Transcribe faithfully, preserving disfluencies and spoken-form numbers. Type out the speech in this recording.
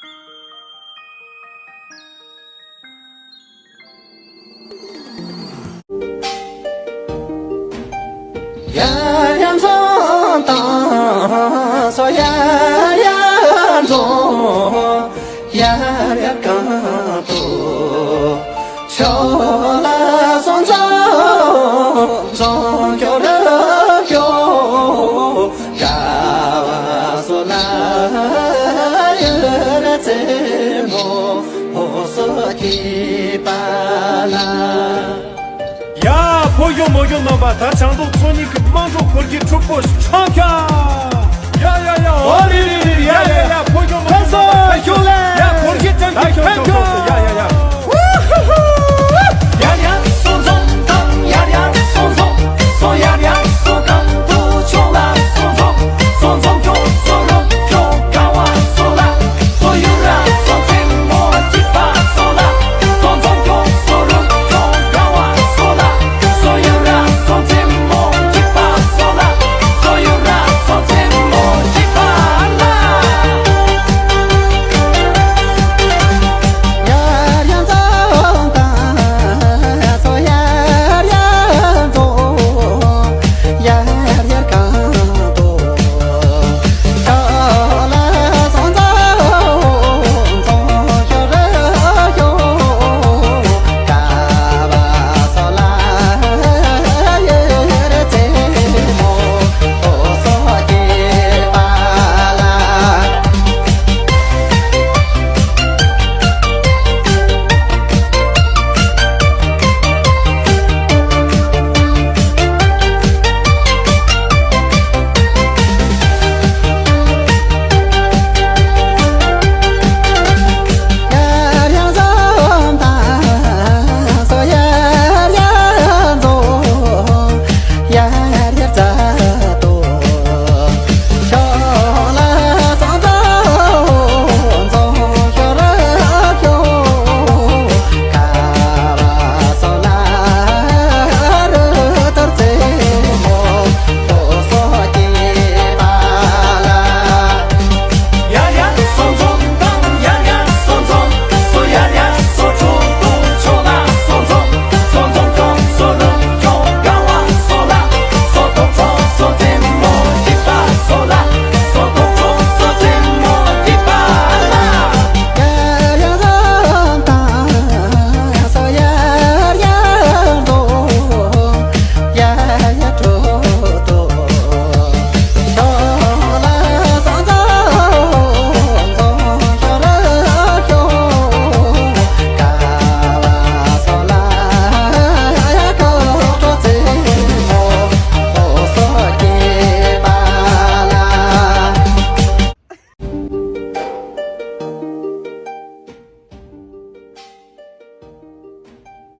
ཡ་ཡ་འཛོམས་དང་སོ་ཡ་ཡ་འཛོམས། ཡ་ཡ་གང་དུ་ཤོག་ལ་སོང་། འཛོམས་འཛོམས་ཁྱོད་རབ་ཤོག། དགའ་བ་སོ་ལ་ཡུལ་རྩེ་མོ་ཧོ་སོ་སྐྱིད་པ་ལ། ཡ། ཕོ་གཞོན་མོ་གཞོན་རྣམ་པ། ད་བྱང་རྫོང་ཚོ་གཉིས་ཀྱི་དམངས་ཁྲོད་སྐོར་གྱི་ཕྲུ་གུ་ཆང་ཁྱ། ཡ་ཡ་ཡ། ཨོ་རི་རི་རི་རི། ཡ་